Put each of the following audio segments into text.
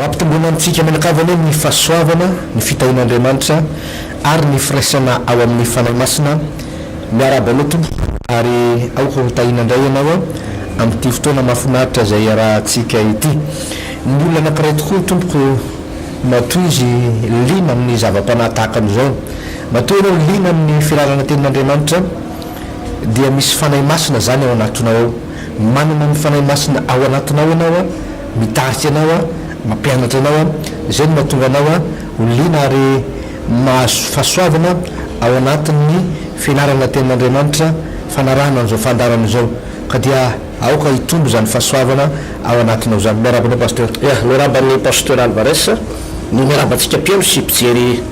Hampitomboina amintsika mianakavy anie ny fahasoavana, ny fitahian'Andriamanitra ary ny firaisana ao amin'ny Fanahy Masina. Miarahaba anao Tompoko ary aoka ho tahiana indray ianao amin'ity fotoana mahafinaritra izay iarahantsika ity. Ny olona anankiray tokoa Tompoko matoa izy liana amin'ny zava-panahy tahaka an'izao. Matoa ianao liana amin'ny fianarana tenin'Andriamanitra dia misy Fanahy Masina izany ao anatinao ao. Manana ny Fanahy Masina ao anatinao ianao, mitarika anao, mampianatra anao. Izay no mahatonga anao ho liana ary mahazo fahasoavana ao anatin'ny fianarana Tenin'Andriamanitra, fanarahana an'izao fandaharana izao. Ka dia aoka hitombo izany fahasoavana ao anatinao izany. Miarahaba anao Pasteur. Ya, miarahaba an'i Pasteur Alvarez, ny miarahaba antsika mpihaino sy mpijery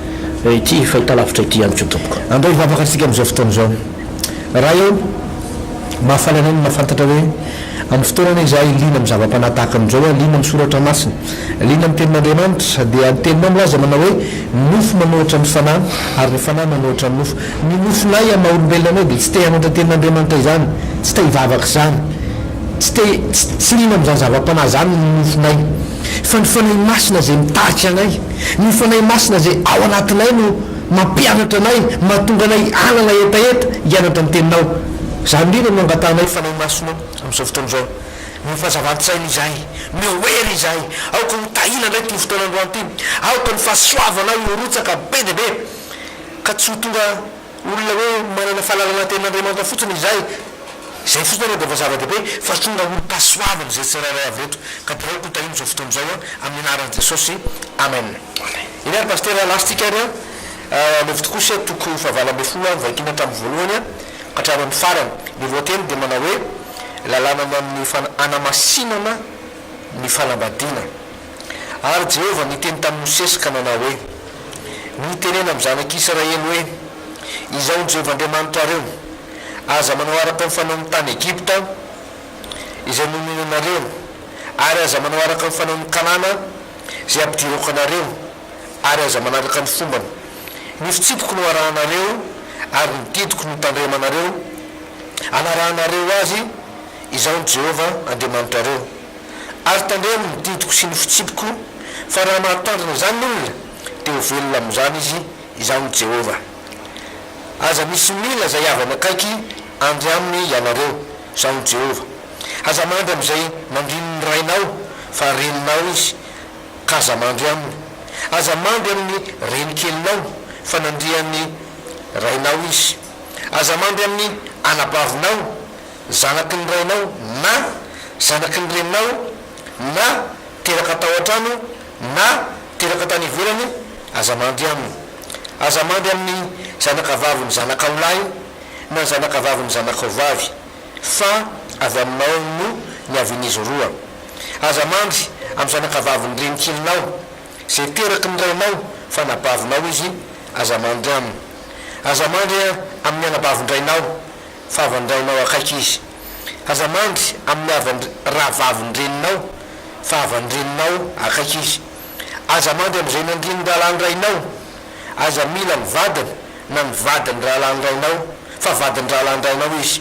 ity fahitalavitra ity ihany koa tompoko. Andao hivavaka isika amin'izao fotoana izao. Ray ô, mahafaly anay ny mahafantatra hoe amin'ny fotoana anie izahay liana amin'ny zava-panahy tahaka an'izao, liana amin'ny soratra masina, liana amin'ny tenin'Andriamanitra, dia ny teninao milaza manao hoe ny nofo manohitra ny fanahy ary ny fanahy manohitra ny nofo. Ny nofonay amin'ny maha olombelona anay dia tsy te hanohitra tenin'Andriamanitra izany, tsy te hivavaka izany, tsy te, tsy liana amin'izany zava-panahy izany ny nofonay. Fa ny Fanahy Masina izay mitarika anay, ny Fanahy Masina izay ao anatinay no Mampianatra anay, mahatonga anay hanana hetaheta hianatra ny Teninao. Izany indrindra no angatahanay Fanahy Masinao amin'izao fotoana izao. Omeo fahazavan-tsaina izahay, omeo hery izahay. Aoka ho tahiana indray ity fotoana androany ity. Aoka ny fahasoavanao hirotsaka be dia be, ka tsy ho tonga olona hoe manana fahalalana Tenin'Andriamanitra fotsiny izahay, izay fotsiny aloha dia efa zava-dehibe, fa tonga olom-pahasoavana izay tsirairay avy eto. Ka dia aoka ho tahiana izao fotoana izao, amin'ny anaran'i Jesosy. Amen. Eny ary Pasitera lasa tsika ary an! Levitikosy toko fahavalo ambinifolo an, vakiana hatramin'ny voalohany ka hatrany amin'ny farany. Ny lohateny dia manao hoe, Lalàna ny amin'ny fanamasinana ny fanambadiana. Ary Jehovah niteny tamin'i Mosesy ka nanao hoe, Mitenena amin'ny zanak'Israely hoe, Izaho no Jehovah Andriamanitrareo. Aza manao araka ny fanaon'ny tany Egypta izay nonenanareo, ary aza manao araka ny fanaon'ny Kanana izay ampidirako anareo, ary aza manaraka ny fombany. Ny fitsipiko no arahanareo, ary ny didiko no tandremanareo, anarahanareo azy, Izaho no Jehovah Andriamanitrareo. Ary tandremo ny didiko sy ny fitsipiko, fa raha mahatandrina izany ny olona, dia ho velona amin'izany izy, Izaho no Jehovah. Aza misy mila izay havany akaiky andry aminy ianareo, Izaho no Jehovah. Aza mandry amin'izay nandrin'ny rainao, fa reninao izy, ka aza mandry aminy. Aza mandry amin'ny renikelinao, fa nandrian'ny rainao izy. Aza mandry amin'ny anabavinao, zanaky ny rainao na zanaky ny reninao, na teraka tao an-trano na teraka tany ivelany, aza mandry aminy. Aza mandry amin'ny zanakavavin'ny zanakao lahy na zanakavavin'ny zanakao vavy. Fa avy aminao no niavian'izy roa. Aza mandry amin'ny zanakavavin'ny renikelinao, izay teraky ny rainao, fa anabavinao izy, aza mandry aminy. Aza mandry amin'ny anabavin-drainao, fa havan-drainao akaiky izy. Aza mandry amin'ny havan-drahavavin'ny-reninao, fa havan-dreninao akaiky izy. Aza mandry amin'izay nandrian'ny rahalahin-drainao. Aza mila ny vadiny na ny vadin'ny rahalahin-drainao, fa vadin'ny rahalahin-drainao izy.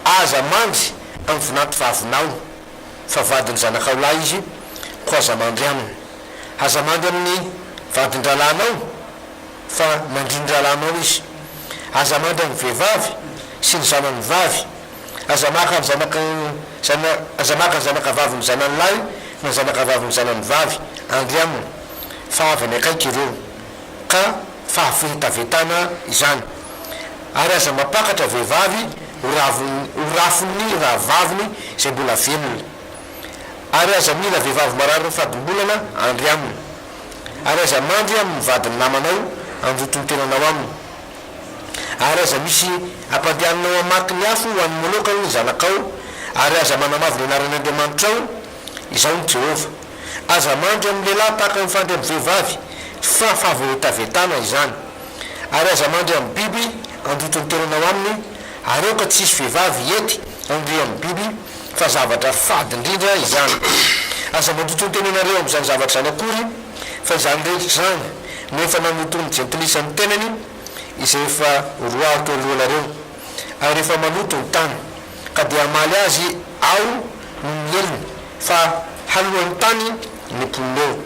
Aza mandry amin'ny vinanto vavinao, fa vadin'ny zanakao lahy izy, koa aza mandry aminy. Aza mandry amin'ny vadin-drahalahinao, fa nandrin'ny rahalahinao izy. Aza mandry amin'ny vehivavy sy ny zanany vavy. Aza maka ny zanaka zana aza maka ny zanakavavin'ny zanany lahy na ny zanakavavin'ny zanany vavy andry aminy, fa havany akaiky ireo, ka fahavetavetana izany. Ary aza mampakatra vehivavy ho ravin ho rafin'ny rahavaviny izay mbola velona. Ary aza mila vehivavy mararin'ny fadimbolana andry aminy. Ary aza mandry amin'ny vadin'ny namanao handoto ny tenanao aminy. Ary aza misy ampandehaninao hamaky ny afo ho an'i Moloka ny zanakao, ary aza manamavo ny anaran'ny Andriamanitrao, Izaho no Jehovah. Aza mandry amin'ny lehilahy tahaka ny fandry amin'ny vehivavy, fa fahavetavetana izany. Ary aza mandry amin'ny biby handoto ny tenanao aminy, ary aoka tsy hisy vehivavy hety handry amin'ny biby, fa zavatra fady indrindra izany. Aza mandoto ny tenanareo amin'izany zavatra izany akory, fa izany rehetra izany no efa nanotoan'ny jentilisa ny tenany, izay efa roahiko teo alohanareo, ary efa maloto ny tany, ka dia hamaly azy Aho noho ny helony, fa haloan'ny tany ny mponina eo.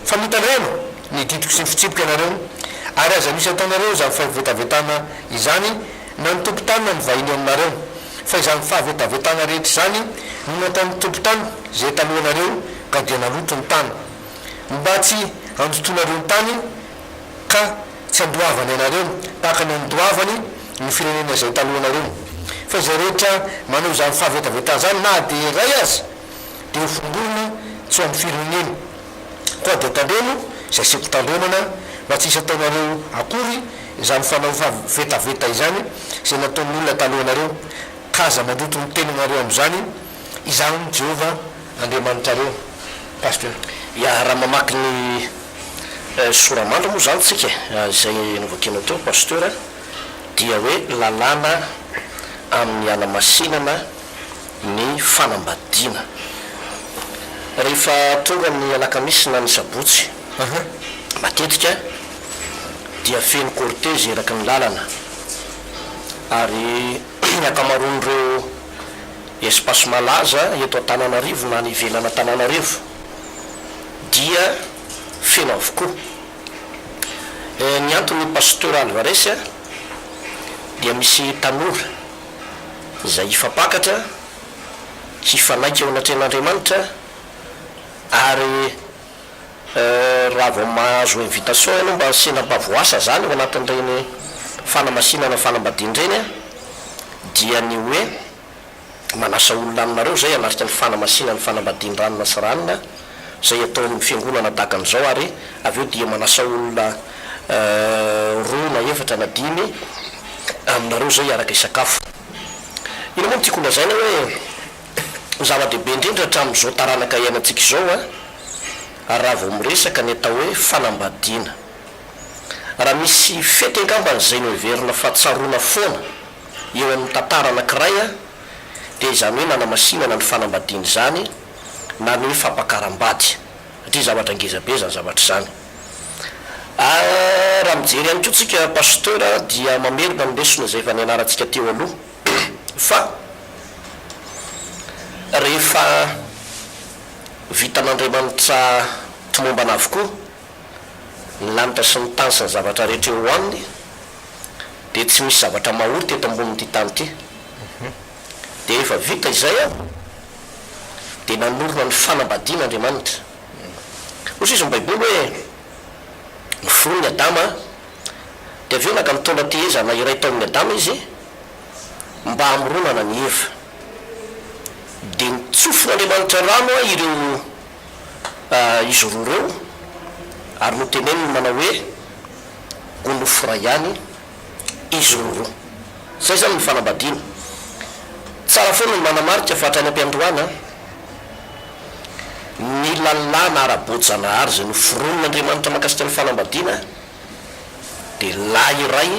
Fa mitandrema ny didiko sy ny fitsipiko ianareo, ary aza misy ataonareo izany fahavetavetana izany na ny tompon-tany na ny vahiny eo aminareo. Fa izany fahavetavetana rehetra izany no nataon'ny tompon-tany izay talohanareo, ka dia naloto ny tany. Mba tsy handotoanareo ny tany, ka tsy handoavany anareo, tahaka ny nandoavany ny firenena izay talohanareo. Fa izay rehetra manao izany fahavetavetana izany, na dia iray aza, dia ho fongorina tsy ho amin'ny fireneny. Koa dia tandremo izay asiako tandremana, mba tsy hisy ataonareo akory izany fanao fahavetaveta izany, izay nataon'ny olona talohanareo, ka aza mandoto ny tenanareo amin'izany, Izaho no Jehovah Andriamanitrareo. Pasteur. Ya, raha mamaky ny sora-mandry moa izany tsika e, izay novakianao teo Pasteur, dia hoe lalàna amin'ny hanamasinana ny fanambadiana. Rehefa tonga ny alakamisy na ny sabotsy, matetika dia feno cortège eraky ny lalana, ary ny ankamaroan'ireo espace malaza eto Antananarivo na any ivelan'Antananarivo dia feno avokoa. Ny antony Pasteur Alvarez dia misy tanora izay hifampakatra, hifanaiky eo anatrehan'Andriamanitra ary raha vao mahazo invitation ianao mba sendra mba voasa zany ao anatin'ireny fanamasinana fanambadiana ireny dia ny hoe manasa olona aminareo izay hanatrika ny fanamasinana fanambadian-dranona sy ranona izay ataon'ny fiangonana tahaka an'izao ary avy eo dia manasa olona roa na efatra na dimy aminareo izay hiaraka hisakafo. Inona moa no tiako holazaina hoe ny zava-dehibe indrindra hatramin'izao taranaka iainantsika izao an, raha vao miresaka ny atao hoe fanambadiana. Raha misy fety angambany izay noheverina fa tsaroana foana eo amin'ny tantara anankiray dia izany hoe nanamasinana ny fanambadiana izany na ny hoe fampakaram-bady satria zavatra ngeza be izany zavatra izany. Raha mijery ihany koa tsika Pasteur dia mamerina ny lesona izay efa nianarantsika teo aloha fa rehefa vitan'Andriamanitra tomombana avokoa ny lanitra sy ny tany sy ny zavatra rehetra eo aminy dia tsy misy zavatra mahory teto ambonin'ity tany ity. Dia rehefa vita izay an, dia nanorina ny fanambadiana Andriamanitra. Hoy sisa ny Baiboly hoe, Noforoniny Adama, dia avy eo naka ny taolan-tehezana iray tao amin'i Adama izy mba hamoronana an'i Eva. Dia nitsofin'Andriamanitra rano ireo izy roa ireo ary noteneniny manao hoe, Ho nofo iray ihany izy roroa. Izay izany ny fanambadiana. Tsara foana ny manamarika fa hatrany am-piandohana, ny lalàna ara-boajanahary izay noforonin'Andriamanitra mahakasika ny fanambadiana dia lahy iray,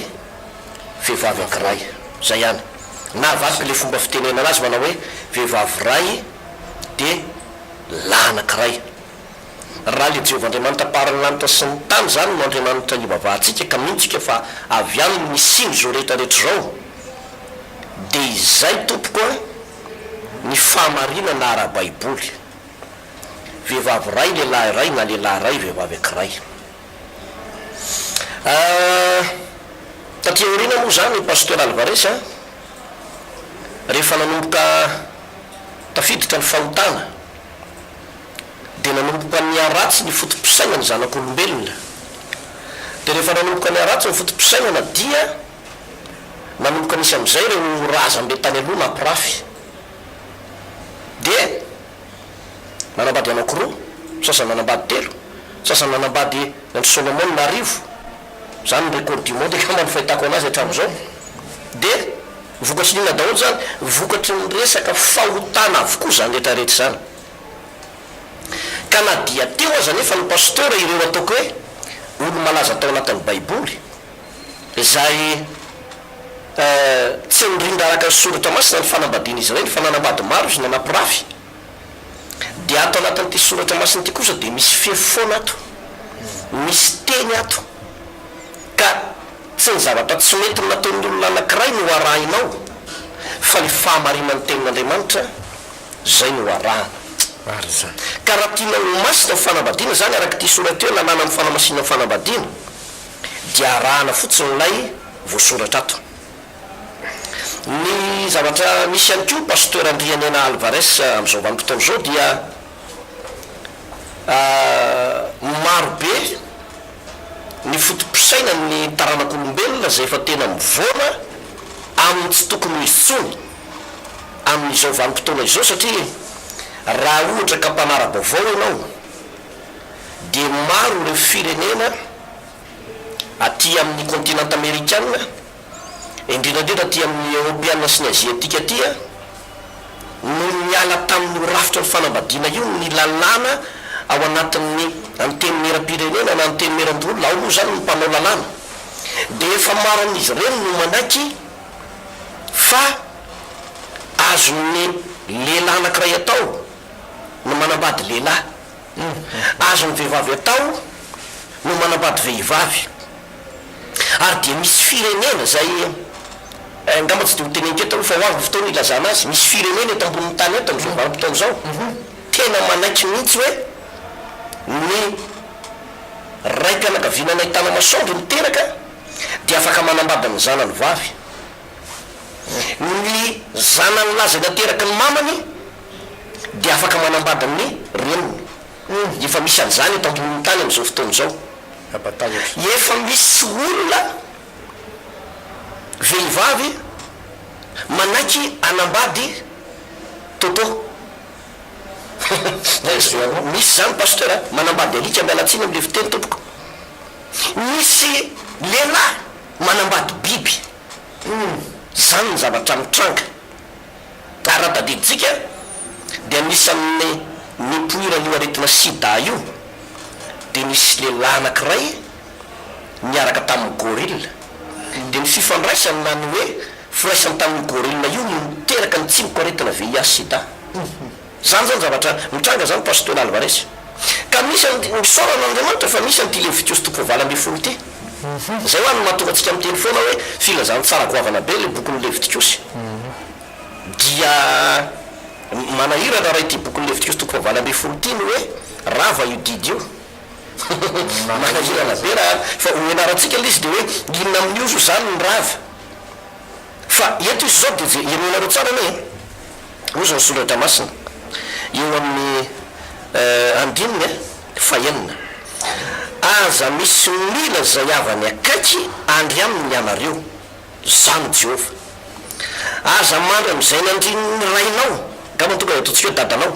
vehivavy ankiray. Izay ihany. Na avadika ilay fomba fitenenana azy manao hoe vehivavy iray dia lahy anankiray. Raha ilay Jehovah Andriamanitra Mpahary ny lanitra sy ny tany izany no Andriamanitra ivavahantsika ka mino tsika fa avy Aminy nisiany izao rehetra rehetra izao, dia izay tompoko a, ny fahamarinana ara-baiboly. Vehivavy iray, lehilahy iray, na lehilahy iray, vehivavy ankiray. Ah, taty aoriana moa izany Pasteur Alvarez a, rehefa nanomboka tafiditra ny fahotana, dia nanomboka niharatsy ny foto-pisainan'ny zanak'olombelona. Dia rehefa nanomboka niharatsy ny foto-pisainana dia nanomboka nisy amin'izay ireo razambe tany aloha nampirafy. Dia nanambady anankiroa, sasany nanambady telo, sasany nanambady an-dry Solomona arivo, izany ny record du monde angamba ny fahitako an'azy hatramin'izao. Dia vokatry ny inona daholo izany? Vokatry ny resaka fahotana avokoa izany rehetra rehetra izany. Ka na dia teo aza anefa ny pasteur ireo ataoko hoe olo-malaza tao anatin'ny baiboly izay tsy nirindra araka ny soratra masina ny fanambadian'izy ireny fa nanambady maro izy nanampirafy dia ato anatin'ity soratra masina ity kosa dia misy fefy foana ato, misy teny ato ka tsy ny zavatra tsy mety nataon'ny olona anankiray no arahinao fa ny fahamarinan'ny tenin'Andriamanitra Zay no arahana. Marina izany. Ka raha tianao ho masina ny fanambadiana izany araka ity soratra ity hoe lalàna amin'ny fanamasinana ny fanambadiana dia arahana fotsiny ilay voasoratra ato. Ny zavatra misy ihany koa Pasteur Andrianena Alvarez amin'izao vanim-potoana izao dia maro be ny foto-pisainan'ny taranak'olombelona izay efa tena mivoana amin'ny tsy tokony ho izy intsony amin'izao vanim-potoana izao satria raha ohatra ka mpanara-baovao ianao dia maro ireo firenena aty amin'ny kontinanta amerikana, indrindra indrindra aty amin'ny eoropeana sy ny aziatika aty no niala tamin'io rafitra ny fanambadiana io ny lalàna ao anatin'ny antenimieram-pirenena na antenimieran-doholona, ao moa izany ny mpanao lalàna dia efa maro amin'izy ireny no manaiky fa azon'ny lehilahy anankiray atao ny manambady lehilahy. Azon'ny vehivavy atao no manambady vehivavy. Ary dia misy firenena izay, angamba tsy dia ho teneniko eto aloha fa ho avy ny fotoana hilazana azy, misy firenena eto ambonin'ny tany eto amin'izao vanim-potoana izao, tena manaiky mihitsy hoe ny raim-pianakaviana nahitana masoandro niteraka dia afaka manambady ny zanany vavy. Ny zanany lahy izay nateraky ny mamany dia afaka manambady ny reniny. Efa misy an'izany eto ambonin'ny tany amin'izao fotoana izao. Efa misy olona, vehivavy, manaiky hanambady Toto. Misy izany Pasteur a, manambady alika, miala tsiny amin'ilay fiteny tompoko. Misy lehilahy manambady biby. Izany ny zavatra mitranga. Ary raha tadidintsika dia anisan'ny nipoiran'io aretina sida io dia nisy lehilahy anankiray niaraka tamin'ny gorille. Dia ny fifandraisany na ny hoe firaisany tamin'io gorille io no niteraka ny tsimokaretina VIH sida. Zany zany zavatra mitranga zany Pasteur Alvarez. Ka misy an'ity, misaora an'Andriamanitra fa misy an'ity Levitikosy toko fahavalo ambin'ny folo ity. Zay hoa no mahatonga antsika miteny foana hoe filazantsara goavana be ilay bokin'ny Levitikosy. Dia manahirana raha ity bokin'ny Levitikosy toko fahavalo ambin'ny folo ity no hoe rava io didy io. Manahirana be raha, fa ho ianarantsika ilay izy dia hoe inona amin'io zany no rava. Fa eto izy izao dia je, henoinareo tsara anie e. Hoy izao ny Soratra Masina, eo amin'ny andininy fahenina, Aza misy mila izay havany akaiky andry aminy ianareo, Izaho no Jehovah. Aza mandry amin'izay nandrin'ny rainao, angamba tonga dia ataontsika hoe dadanao,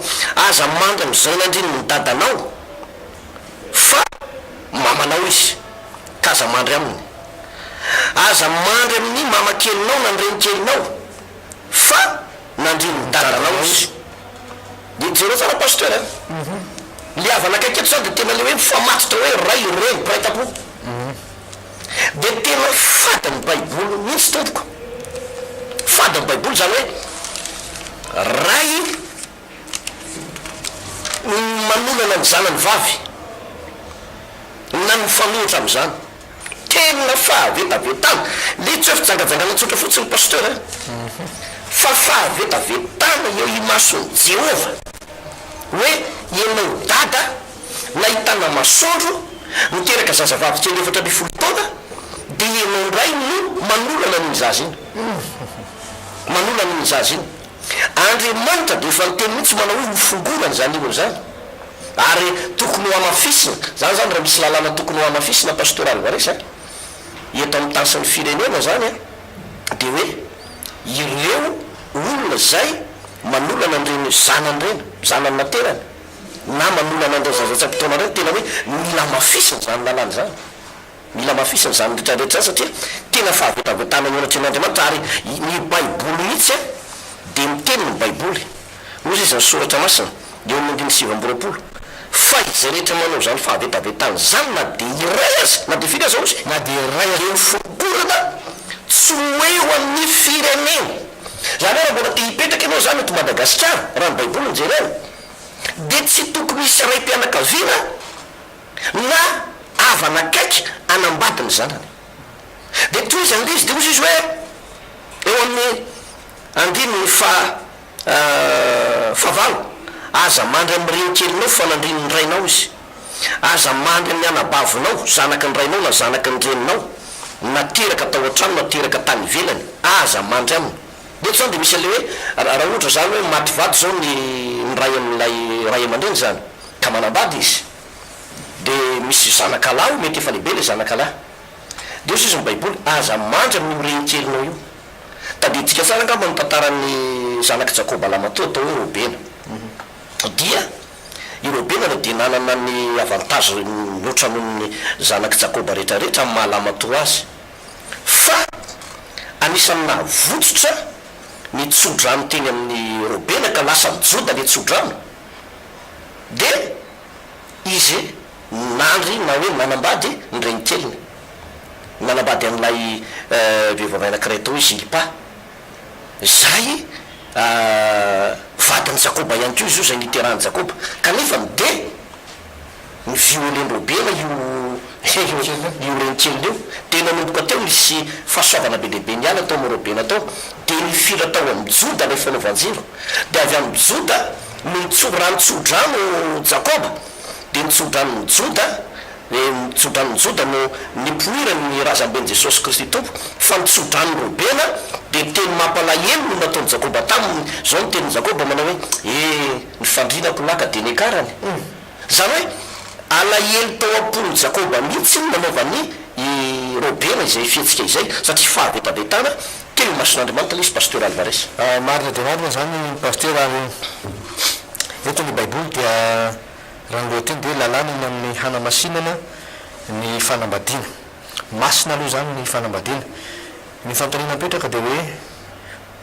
aza mandry amin'izay nandrin'ny dadanao, fa mamanao izy, ka aza mandry aminy. Aza mandry amin'ny mamakelinao na ny renikelinao, Fa nandrin'ny dadanao izy. Dia jereo tsara Pasteur a! Le havana akaiky eto zany dia tena le hoe mifamatotra hoe ray, reny, mpiray tampo. Dia tena fady ny baiboly mihitsy tompoko. Fady ny baiboly izany hoe ray manolana ny zanany vavy na ny mifanohitra amin'izany. Tena fahavetavetana. Le tsy hoe fijangajangana tsotra fotsiny Pasteur a! Fa fahavetavetana eo imason'i Jehovah hoe ianao dada nahitana masoandro niteraka zazavavy kely 14 taona dia ianao indray no manolana an'iny zaza iny. Manolana an'iny zaza iny. Andriamanitra dia efa niteny mihitsy manao hoe hofongorana izany olona izany. Ary tokony ho hamafisina, zany zany raha misy lalàna tokony ho hamafisina Pasteur Alvarez a, eto amin'ny tany sy ny firenena zany a, dia hoe ireo olona izay manolana an'ireny zanany ireny, zanany naterany, na manolana an'ireny zaza tsy ampy taona ireny, tena hoe mila hamafisina izany lalàna izany. Mila hamafisina izany rehetra rehetra izany satria tena fahavetavetana eo anatrehan'Andriamanitra ary ny baiboly mihitsy dia miteny ny baiboly hoy izy ny soratra masina eo amin'ny andininy 29 fa izay rehetra manao izany fahavetavetana izany na dia iray aza na dia firy aza hozy Na dia iray aza. dia ho fongorana tsy ho eo amin'ny firenena. Izany hoe raha mbola te hipetraka ianao izany eto Madagasikara raha ny baiboly no jerena dia tsy tokony hisy raim-pianakaviana na havana akaiky hanambady ny zanany. Dia tohizany ilay izy, dia hozy izy hoe, eo amin'ny andininy faha fahavalo, Aza mandry amin'ny renikelinao fa nandrin'ny rainao izy. Aza mandry amin'ny anabavinao, zanaky ny rainao na zanaky ny reninao, na teraka tao an-trano na teraka tany ivelany, aza mandry aminy. Eto izany dia misy an'ilay hoe, raha ohatra izany hoe maty vady izao ny ny ray amin'ilay ray aman-dreny izany, ka manambady izy, dia misy zanaka lahy, mety efa lehibe ilay zanaka lahy. Dia hoy sisa ny Baiboly, aza mandry amin'io renikelinao io. Tadidintsika tsara angamba ny tantaran'ny zanak'i Jakoba lamatoa atao hoe Robena. Dia i Robena dia nanana ny avantage mihoatra noho ny zanak'i Jakoba rehetra rehetra amin'ny maha lamatoa azy. Fa anisan'ny nahavotsotra ny tso-drano teny amin'i Robena ka lasan'i Joda ilay tso-drano, dia izy nandry na hoe nanambady ny renikeliny. Nanambady an'ilay vehivavy anankiray atao hoe Zilpa. Izay vadin'i Jakoba ihany koa izy io, izay niterahan'i Jakoba. Kanefa dia ni-violer-n-dRobena io io renikeliny io. Dia nanomboka teo nisy fahasoavana be dia be niala tao amin'i Robena tao. Dia nifindra tao amin'i Joda ilay fanaovan-jiro. Dia avy amin'i Joda no nitso, raha nitso-drano Jakoba, dia nitso-dranon'i Joda Ny tsodranon'i Joda no nipoirany ny razamben'i Jesosy Kristy Tompo, fa ny tsodranon'i Robena dia teny mampalahelo no nataon'i Jakoba taminy, izao no tenin'i Jakoba manao hoe, E, ny fandrinako lahy ka dia niakarany. Izany hoe, alahelo tao am-pon'i Jakoba mihitsy ny nanaovan'i i Robena izay fihetsika izay, satria fahavetavetana teo imason'Andriamanitra ilay izy Pasteur Alvarez. Marina dia marina izany Pasteur ary eto ny baiboly dia Raha ny lohateny dia hoe lalàna ny amin'ny hanamasinana ny fanambadiana. Masina aloha izany ny fanambadiana. Ny fanontaniana mipetraka dia hoe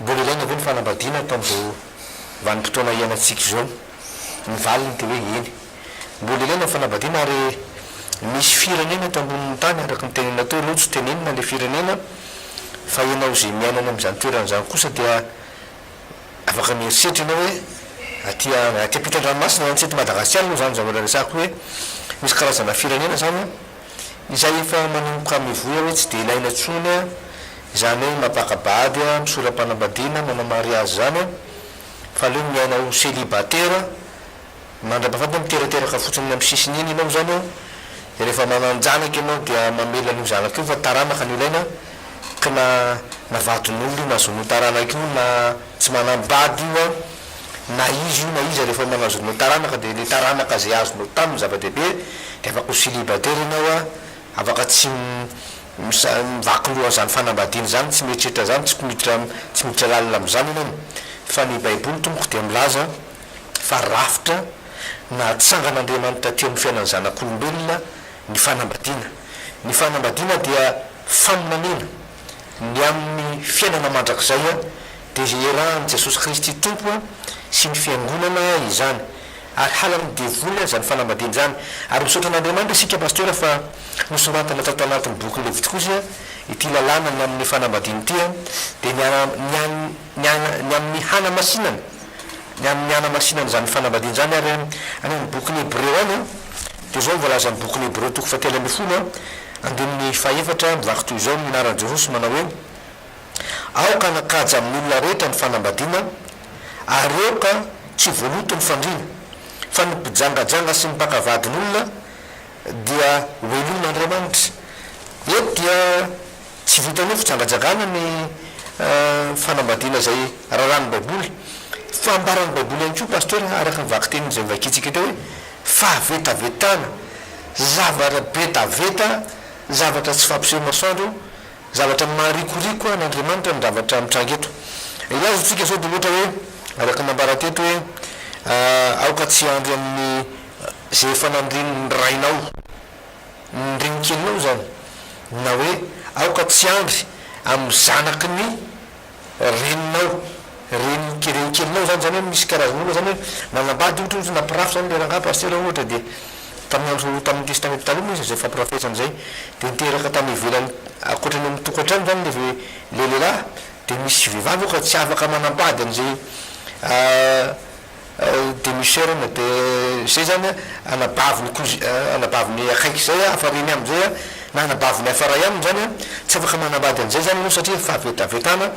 mbola ilaina ve ny fanambadiana ato amin'izao vanim-potoana iainantsika izao? Ny valiny dia hoe eny. Mbola ilaina ny fanambadiana ary misy firenena eto ambonin'ny tany araka ny tenenina teo aloha tsy tenenina ilay firenena fa ianao izay miaina any amin'izany toerana izany kosa dia Afaka mieritreritra ianao hoe aty aty ampitan-dranomasina izany, tsy eto Madagasikara aloha izany zavatra resahako hoe misy karazana firenena izany an, izay efa manomboka mivoy hoe tsy dia ilaina intsony an, izany hoe mampaka-bady an, misora-panambadiana, manao mariazy izany an, fa aleo miaina ho celibatera, Mandra-pahafaty hoe miterateraka fotsiny eny amin'ny sisiny eny ianao izany an, dia rehefa manan-janaka ianao dia mamela an'io zanaka io fa taranaka no ilaina, ka na na vadin'olona io na zon'io taranaka io na tsy manambady io an, na iza io na iza rehefa manana zon'io taranaka dia ilay taranaka izay azonao taminy no zava-dehibe, dia afaka ho célibataire ianao an, afaka tsy mivaky loha an'izany fanambadiana izany, tsy mieritreritra an'izany, tsy miditra tsy miditra lalina amin'izany ianao, fa ny baiboly tompoko dia milaza fa rafitra nahatsangan'Andriamanitra teo amin'ny fiainan'ny zanak'olombelona ny fanambadiana. Ny fanambadiana dia faminaniana ny amin'ny fiainana mandrakizay dia izay iarahan'i Jesosy Kristy Tompo sy ny Fiangonana izany. Ary halan'ny devoly izany fanambadiana izany. Ary misaotra an'Andriamanitra isika Pasteur fa nosoratana tato anatin'ny bokin'ny Levitikosy ity lalàna ny amin'ny fanambadiana ity dia ny ny ny amin'ny hanamasinana Ny amin'ny hanamasinana izany fanambadiana izany ary any amin'ny bokin'ny Hebreo any dia izao no voalazan'ny bokin'ny Hebreo toko fahatelo ambin'ny folo andininy fahefatra mivaky toy izao amin'ny anaran'i Jesosy manao hoe, Aoka hanan-kaja amin'ny olona rehetra ny fanambadiana ary aoka tsy ho voaloto ny fandriana, fa ny mpijangajanga sy ny mpaka vadin'olona dia hohelohin'Andriamanitra. Eto dia Tsy vitan'ny hoe fijangajangana ny fanambadiana izay raràn'ny Baiboly, fa ambaran'ny Baiboly ihany koa, Pasteur, araka ny vakiteny izay novakintsika teo hoe fahavetavetana, zavatra betaveta, zavatra tsy fampiseho masoandro, zavatra maharikoriko an'Andriamanitra ny zavatra mitranga eto. Hilaza isika izao dia ohatra hoe, araka ny nambara teto hoe, aoka tsy hiandry amin'ny izay efa nandrin'ny rainao. ny renikelinao izany, na hoe aoka tsy handry amin'ny zanaky ny reninao, renike renikelinao izany, izany hoe misy karazan'olona izany hoe nanambady ohatra izy na mpirafy izany ilay rangahy pasitera ohatra dia tamin'ny andro tamin'ny testamenta taloha moa izy izay fampirafesana izay dia niteraka tany ivelany ankoatra ny amin'ny tokantrano izany ilay ve ilay lehilahy dia misy vehivavy ohatra tsy afaka manambady an'izay Demi-soeur na de zay zany an, anabaviny cousi anabaviny akaiky zay an, hafa reny aminy zay an, Na anabaviny hafa iray aminy izany an, tsy afaka manambady an'izay izany ianao satria fahavetavetana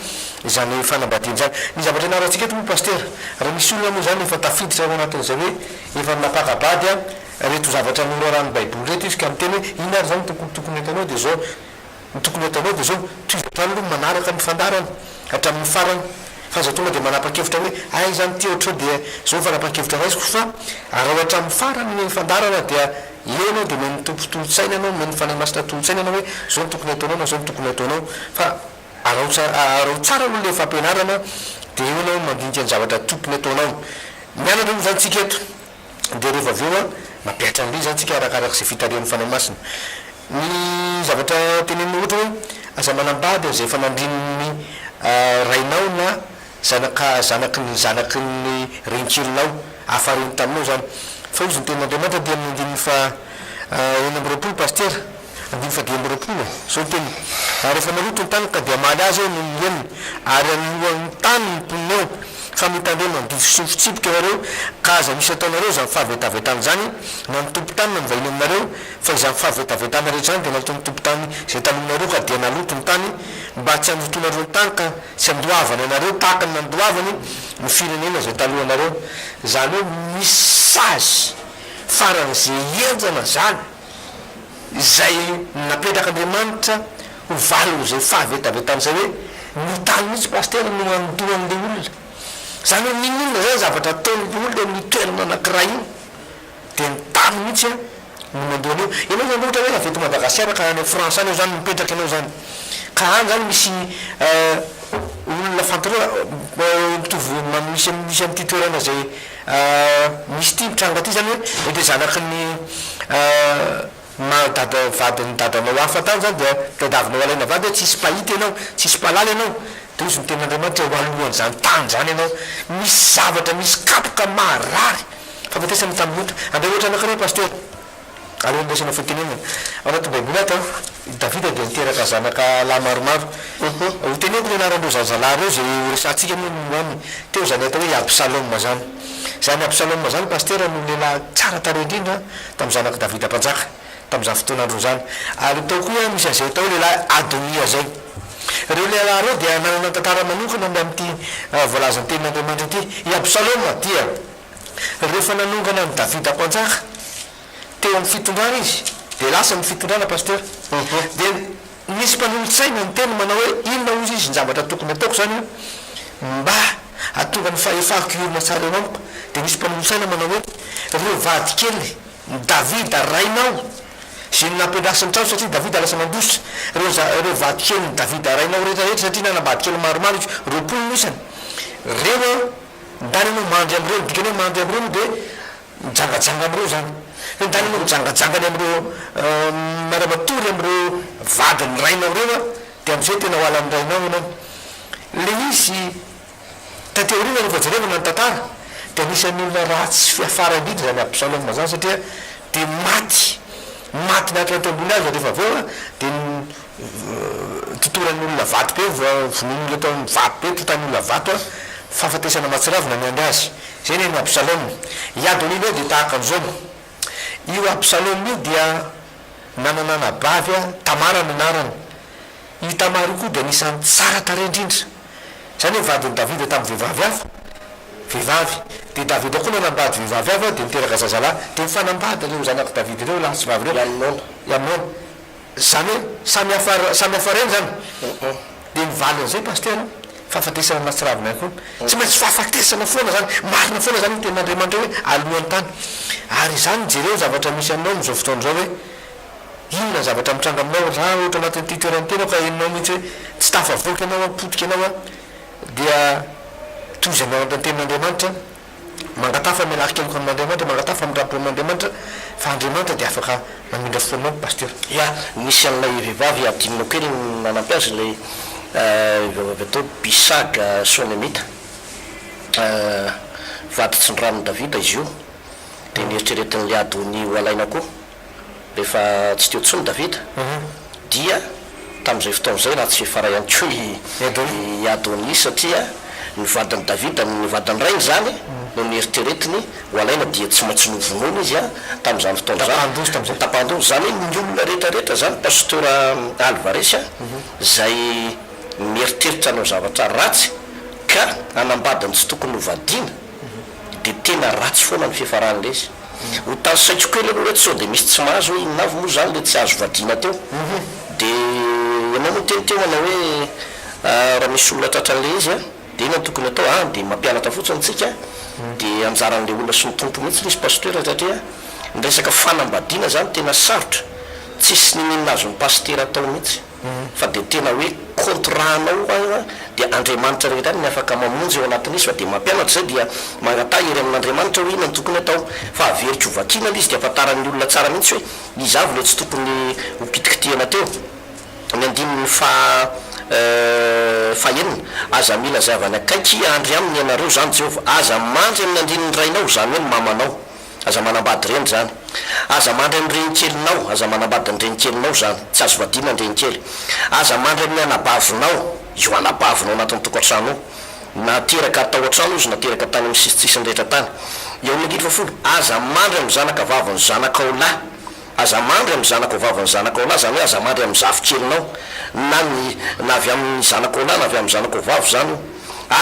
izany fanambadiana izany. Ny zavatra ianarantsika eto moa Pasitera, raha misy olona moa izany efa tafiditra ao anatin'izay hoe efa nampaka-bady an, ireto zavatra noraran'ny baiboly ireto izy ka miteny hoe inona ary izany no tokony tokony ataonao dia izao, Ny tokony hataonao dia izao, tohizo hatrany aloha manaraka ny fandaharana hatramin'ny farany fa aza tonga dia manapa-kevitra hoe hay izany ity ohatr'izao dia izao ny fanapahan-kevitra raisiko fa araho hatramin'ny farany ny fandaharana dia eo ianao dia omen'ny Tompo tolo-tsaina ianao, omen'ny Fanahy Masina tolo-tsaina ianao hoe izao no tokony hataonao na izao no tokony hataonao fa araho araho tsara aloha ilay fampianarana dia eo ianao mandinika ny zavatra tokony hataonao. Mianatra moa izany tsika eto. Dia rehefa avy eo an, mampihatra an'ilay izy izany tsika arakaraka izay fitarihan'ny Fanahy Masina. Ny zavatra tenenina ohatra hoe, aza manambady an'izay efa nandrin'ny rainao na zanaka zanaky ny zanaky ny renikelinao, hafa reny taminao izany. Fa hozy ny tenin'Andriamanitra aty amin'ny andininy faha 26 Pasitera. Andininy faha-25, Izao ny teniny, Ary rehefa maloto ny tany ka dia hamaly azy aho noho ny helony, ary hanohany ny tany ny mponina eo, fa mitandrema ny didy sy ny fitsipika ianareo, ka aza misy ataonareo izany fahavetavetana izany, na ny tompon-tany na ny vahiny aminareo, fa izany fahavetavetana rehetra izany dia nataon'ny tompon-tany izay talohanareo ka dia naloto ny tany, mba tsy handotoanareo ny tany ka tsy handoavany anareo tahaka ny nandoavany ny firenena izay talohanareo. Izany hoe misy sazy faran'izay henjana izany. izay napetrak'Andriamanitra ho valin'izay fahavetavetana izay hoe ny tany mihitsy pasitera no handoa an'ilay olona. Izany hoe n'inon'inona izany zavatra ataon'ilay olona eo amin'io toerana anankiray io dia ny tany mihitsy no mandoa an'io. Ianao izany ohatra hoe avy eto Madagasikara ka any France any izany mipetraka ianao izany ka any izany misy olona fantatrao mitovy misy misy amin'ity toerana izay Misy ity mitranga ity zany hoe mety hoe zanaky ny dada vadin'ny dadanao hafa tany zany dia tadiavinao alaina vady hoe tsisy mpahita ianao, tsisy mpahalala ianao, dia hozy ny tenin'Andriamanitra eo alohan'izany tany izany ianao, misy zavatra misy kapoka maharary fahafatesana tamin'ny ota. Andeha ohatra anankiray Pasitera. Alohan'ny handraisana fitenenana. Ao anatin'ny Baiboly ato, i Davida dia niteraka zanaka lahy maromaro. Hoteneniko ny anaran'ireo zazalahy ireo izay horesahantsika moa ny aminy. Teo izany atao hoe i Absaloma izany. Izany Absaloma izany Pasitera no lehilahy tsara tarehy indrindra tamin'ny zanak'i Davida mpanjaka, tamin'izany fotoan'androny izany. Ary tao koa misy an'izay atao hoe lehilahy Adonia izay. Ireo lehilahy ireo dia nanana tantara manokana ny amin'ity voalazan'ny Tenin'Andriamanitra ity. I Absaloma dia. Rehefa nanongana an'i Davida mpanjaka teo amin'ny fitondrana izy, dia lasa ny fitondrana Pasteur, dia nisy mpanolotsaina niteny manao hoe inona hozy izy ny zavatra tokony ataoko izany an, mba hahatonga ny fahefako hiorina tsara eo amiko, dia nisy mpanolotsaina manao hoe ireo vadikely Davida rainao izay nampiandrasiny trano satria Davida lasa nandositra, ireo za ireo vadikelin'i Davida rainao rehetra rehetra satria nanambady kely maromaro izy, 20 no isany, ireo an. Ndany ianao mandry amin'ireo, ny dikany hoe mandry amin'ireo moa dia mijangajanga amin'ireo izany. Hoe ndany ianao mijangajanga any amin'ireo miara-matory amin'ireo vadin'ny rainao ireo an, dia amin'izay tena ho halan'ny rainao ianao. Ilay izy taty aoriana rehefa jerevana ny tantara dia anisan'ny olona ratsy fiafara indrindra izany Absaloma izany satria dia maty, maty niankina teo ambony hazo rehefa avy eo an, dia Totoran'ny olona vato be, vonoin'ny olona tao amin'ny vato be, tontan'ny olona vato, fahafatesana mahatsiravina niandry azy. Izay ny an'i Absaloma. I Adonia indray dia tahaka an'izao. Io Absaloma io dia nanana anabavy, Tamara no anarany. Io Tamara io koa dia anisan'ny tsara tarehy indrindra. Izany hoe vadin'i Davida tamin'ny vehivavy hafa, vehivavy. Dia Davida koa nanambady vehivavy hafa, dia niteraka zazalahy. Dia nifanambady ireo zanak'i Davida ireo, lahy sy vavy ireo. I Amnona. I Amnona. Zany hoe samy hafa samy hafa reny zany? Dia ny valin'izay Pasitera, fahafatesana mahatsiravina ihany koa. Tsy maintsy fahafatesana foana zany, marina foana zany ny tenin'Andriamanitra hoe alohan'ny tany. Ary izany jereo ny zavatra misy aminao amin'izao fotoana izao hoe inona ny zavatra mitranga aminao raha ohatra anatin'ity toerana ity ianao ka henonao mihitsy hoe tsy tafavoaka ianao an, potika ianao an, dia tohizanao araka ny tenin'Andriamanitra. Mangataha famelan-keloka amin'Andriamanitra, mangataha famindram-po amin'Andriamanitra, fa Andriamanitra dia afaka mamindra fo aminao Pasteur. Ya, nisy an'ilay vehivavy adinonao kely ny nanampy azy, ilay vehivavy atao Bisaga Sonemita. Vady tsindranon'i Davida izy io, dia neritreretin'ilay Adonia ho alaina koa. Rehefa tsy teo intsony Davida, dia tamin'izay fotoana izay ratsy fiafara ihany koa i Adonia, satria. Ny vadin'i Davida, ny vadin'ny rainy izany no neritreretiny ho alaina dia tsy maintsy novonoina izy tamin'izany fotoana izany. Tapahan-doha tamin'izay. Tapahan-doha. Izany hoe ny olona rehetra rehetra izany Pasteur Alvarez izay mieritreritra hanao zavatra ratsy ka hanambady ny tsy tokony ho vadiana dia tena ratsy foana ny fiafaran'ilay izy. Ho tanisaiko kely aloha reto sao dia misy tsy mahazo hoe inona avy moa izany ilay tsy azo vadiana teo. Dia ianao moa niteny teo manao hoe raha misy olona tratran'ilay izy an, dia inona no tokony atao? An, dia mampianatra fotsiny tsika, dia anjaran'ilay olona sy ny Tompo mihitsy ilay izy Pasteur satria ny resaka fanambadiana izany tena sarotra, tsisy n'inon'inona azon'ny Pasitera atao mihitsy. Fa dia tena hoe contrat anao io dia Andriamanitra irery ihany ny afaka mamonjy eo anatin'izy fa dia mampianatra izay dia mangataha hery amin'Andriamanitra hoe inona no tokony atao fa averiko vakiana ilay izy dia ahafantaran'ny olona tsara mihitsy hoe iza avy ilay tsy tokony ho kitikitihana teo ny andininy faha fahenina aza mila izay havany akaiky handry aminy ianareo izany Jehovah aza mandry amin'ny andininy rainao izany hoe ny mamanao Aza manambady reny zany. Aza mandry amin'ny renikelinao, aza manambady ny renikelinao zany, tsy azo vadiana ny renikely. Aza mandry amin'ny anabavinao, io anabavinao anatin'ny tokantrano io, na teraka tao an-trano izy na teraka tany amin'ny sisintsisiny rehetra tany. Eo amin'ny andininy fahafolo, aza mandry amin'ny zanaka vavin'ny zanakao lahy, aza mandry amin'ny zanakao vavin'ny zanakao lahy, zany hoe aza mandry amin'ny zafikelinao, na ny na avy amin'ny zanakao lahy na avy amin'ny zanakao vavy zany io.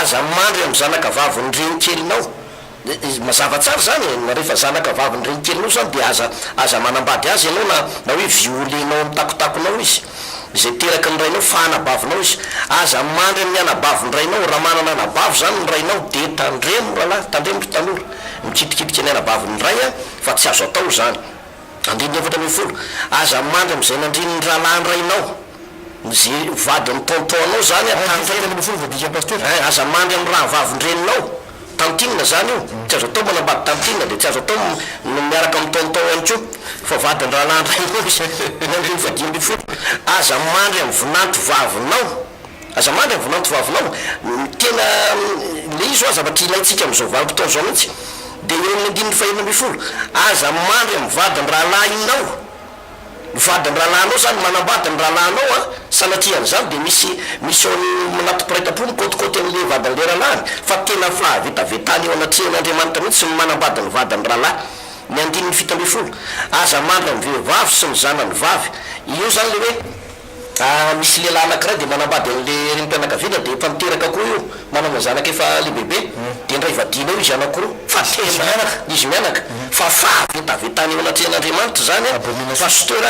Aza mandry amin'ny zanaka vavin'ny renikelinao. Mazava tsara izany e, rehefa zanaka vavin'ny renikelinao izany dia aza aza manambady azy ianao na na hoe violer-nao amin'ny takotakonao izy, izay teraky ny rainao fa anabavinao izy. Aza mandry amin'ny anabavin'ny rainao, raha manana anabavy izany ny rainao dia tandremo rahalahy, tandremo ry tanora, mikitikitika ny anabavin'ny ray an, fa tsy azo atao izany. Andininy 14, Aza mandry amin'izay nandrin'ny rahalahin-drainao, ze vadin'ny tonton-nao izany an, Andininy 14 voadika pasitera. Ein, aza mandry amin'ny rahavavin-dreninao, tantine izany io, tsy azo atao manambady tantine, dia tsy azo atao ny miaraka amin'ny tonton ihany koa, fa vadin-drahalahin-drainao izy. Ny andininy faha-15, Aza mandry amin'ny vinanto vavinao. Aza mandry amin'ny vinanto vavinao. Ny tena le izy hoa zavatra ilaintsika amin'izao vanim-potoana izao mihitsy dia eo amin'ny andininy fahenina ambin'ny folo, aza mandry amin'ny vadin'ny rahalahinao. Ny vadin'ny rahalahinao izany, manambady ny rahalahinao an, sanatria an'izany dia misy misy ao anaty mpiray tampo mikaotikaoty an'ilay vadin'ilay rahalahiny, fa tena fahavetavetana eo anatrehan'Andriamanitra mihitsy ny manambady ny vadin'ny rahalahy. Ny andininy 17, aza mandry amin'ny vehivavy sy ny zanany vavy. Io izany ilay hoe. Ah misy lehilahy anakiray dia manambady an'le renim-pianakaviana dia efa niteraka koa io, manana zanaka efa lehibebe, dia indray vadiana eo izy anakiroa, fa tena izy mianaka, fa fahavetavetana eo anatrehan'Andriamanitra izany an, Pasteur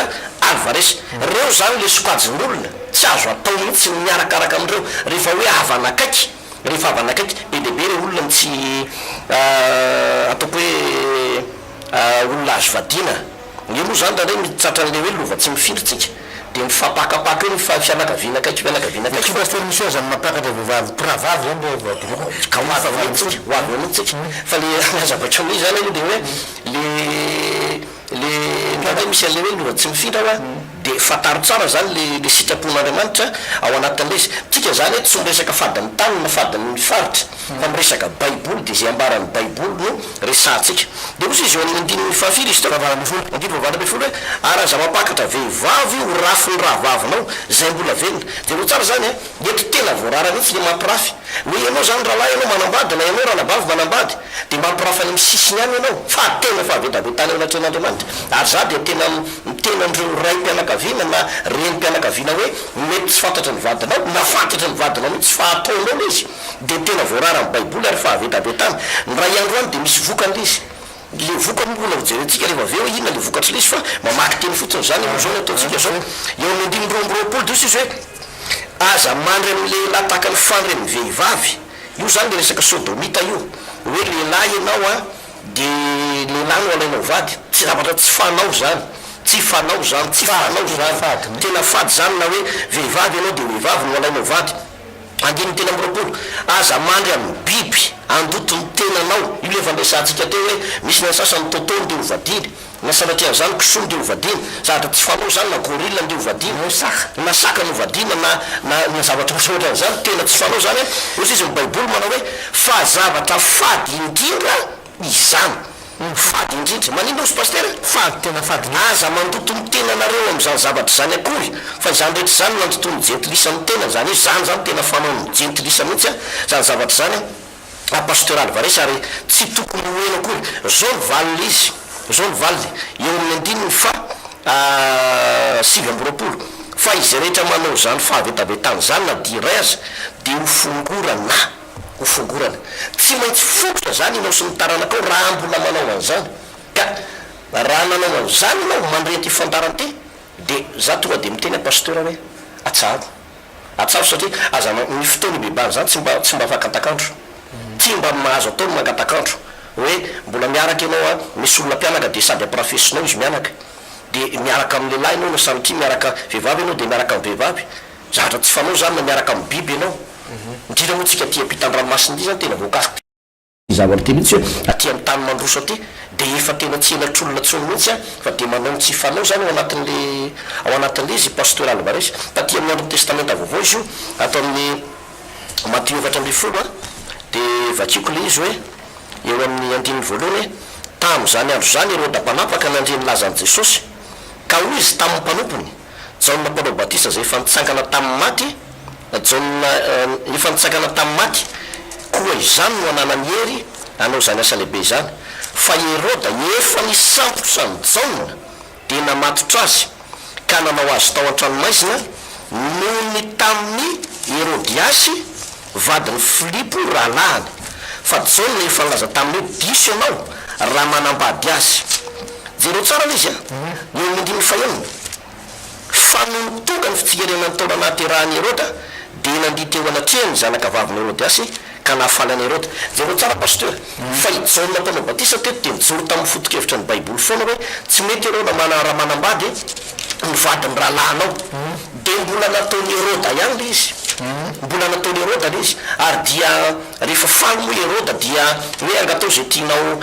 Alvarez, reo zany le sokajin'olona tsy azo atao mihitsy ny miarakaraka amin'ireo, rehefa hoe havana akaiky, rehefa havana akaiky, be dia be ireo olona no tsy ataoko hoe olona azo vadiana. Io moa izany indraindray mety tratran'ilay hoe lova tsy mifindra tsika dia mifampakapaka eo ny fianakaviana akaiky fianakaviana akaiky. Ny pasteur Michel aza mampakatra vehivavy mpirahavavy izany rehefa voadinoko. Ka ho avy eo mihitsy tsika, ho avy eo mihitsy tsika. Fa le hazavaiko amin'io izany aloha dia hoe le le indraindray misy an'ilay hoe lova tsy mifindra hoa dia fantaro tsara izany le le sitrapon'Andriamanitra ao anatin'ilay izy. Tsika izany eto tsy miresaka fadin'ny tany na fadin'ny faritra. Fa miresaka baiboly dia izay ambaran'ny baiboly no resahantsika. Dia hoy izy eo amin'ny andininy fahafiry izy teo? Fahavalo ambin'ny folo. Andininy fahavalo ambin'ny folo hoe, ary aza mampakatra vehivavy ho rafin'ny rahavavinao izay mbola velona. Jereo tsara izany an, eto tena voarara mihitsy ilay mampirafy. Hoe ianao izany rahalahy ianao manambady na ianao ranabavy manambady dia mampirafy any amin'ny sisiny any ianao fa tena fahavetavetana eo anatrehan'Andriamanitra. Ary izaho dia tena miteny an'ireo raim-pianakaviana na renim-pianakaviana hoe mety tsy fantatry ny vadinao na fantatry ny vadinao mihitsy fa ataonao ilay izy. Dia tena voararan'ny baiboly ary fahavetavetana. Ny ray andro any dia misy vokany ilay izy. Ilay vokany moa mbola hojerentsika rehefa avy eo hoe inona ilay vokatr'ilay izy fa mamaky teny fotsiny izany aloha izao ny ataontsika izao. Eo amin'ny andininy 22 dia hoy izy hoe, Aza mandry amin'ny lehilahy tahaka ny fandry amin'ny vehivavy. Io izany ilay resaka sodomita io. Hoe lehilahy ianao an, dia lehilahy no alainao vady. Tsy zavatra tsy fanao izany. Tsy fanao izany, tsy fanao izany. Tena fady izany na hoe vehivavy ianao dia vehivavy no alainao vady. Andininy 23, Aza mandry amin'ny biby, handoto ny tenanao. Io ilay efa niresahantsika teo hoe misy ny an'ny sasany toto ndeha ho vadiana, na sanatria an'izany kisoa ndeha ho vadiana, zavatra tsy fanao izany, na gorille ndeha ho vadiana, na saka no vadiana, na na na zavatra ohatrohatran'izany, tena tsy fanao izany an! Hoy izy ny baiboly manao hoe fa zavatra fady indrindra izany. Fady indrindra. Maninona hozy Pasitera? Fady, tena fady mihitsy. Aza mandoto ny tenanareo amin'izany zavatra izany akory, fa izany rehetra izany no nandotoan'ny jentilisa ny tenany, izany hoe izany izany tena fanaon'ny jentilisa mihitsy an, izany zavatra izany an. A Pasteur Alvarez ary tsy tokony ho heno akory. Zao ny valiny izy, zao ny valiny, eo amin'ny andininy faha 29, Fa izay rehetra manao izany fahavetavetana izany na dia iray aza dia ho fongorana, ho fongorana. Tsy maintsy fongotra izany ianao sy ny taranakao raha mbola manao an'izany. Ka raha nanao an'izany ianao mandre an'ity fandaharana ity dia za tonga dia miteny aho Pasteur hoe atsaharo. Atsabo satria aza ny fotoana ibebahana izany tsy mba tsy mba fangatak'andro. Tsy mba mahazo atao ny mangatak'andro. Hoe mbola miaraka ianao an, misy olona mpianaka dia sady ampirafesinao izy mianaka. Dia miaraka amin'ny lehilahy ianao na sanatria miaraka vehivavy ianao dia miaraka amin'ny vehivavy. Zavatra tsy fanao izany na miaraka amin'ny biby ianao. Indrindra moa tsika aty ampitan-dranomasina aty izany tena voakasika. Zavatra ity mihitsy hoe aty amin'ny tany mandroso aty dia efa tena tsy henatr'olona intsony mihitsy an, fa dia manao ny tsy fanao izany ao anatin'le ao anatin'le izy i Pasteur Alvarez. Taty amin'ny andron'ny testamenta vaovao izy io, ato amin'ny Matio 14 an, dia vakiako le izy hoe eo amin'ny andininy voalohany hoe, Tamin'izany andro izany Heroda mpanapaka nandre ny lazan'i Jesosy, ka hoy izy tamin'ny mpanompony, Jaona Mpanao Batisa izay efa nitsangana tamin'ny maty, Jaona efa nitsangana tamin'ny maty, koa izany no ananany hery hanao izany asa lehibe izany. Fa Heroda efa nisambotra an'i Jaona, dia namatotra azy, ka nanao azy tao an-tranomaizina, noho ny tamin'i Herodiasy, vadin'i Filipo rahalahiny. Fa Jaona efa nilaza taminy hoe, Diso ianao, raha manambady azy. Jereo tsara ilay izy an! Eo amin'ny andininy fahenina. Fa nony tonga ny fitsingerenan'ny taona nahaterahan'i Heroda, dia nandihy teo anatrehany ny zanakavavin'i Herodiasy, ka nahafaly an'i Heroda. Jereo tsara Pasteur, fa i Jaona Mpanao Batisa teto dia nijoro tamin'ny foto-kevitra ny Baiboly foana hoe tsy mety ianao raha mana raha manambady ny vadin'ny rahalahinao. Dia mbola nataon'i Heroda ihany ilay izy. Mbola nataon'i Heroda ilay izy. Ary dia rehefa faly moa i Heroda dia hoe angataho izay tianao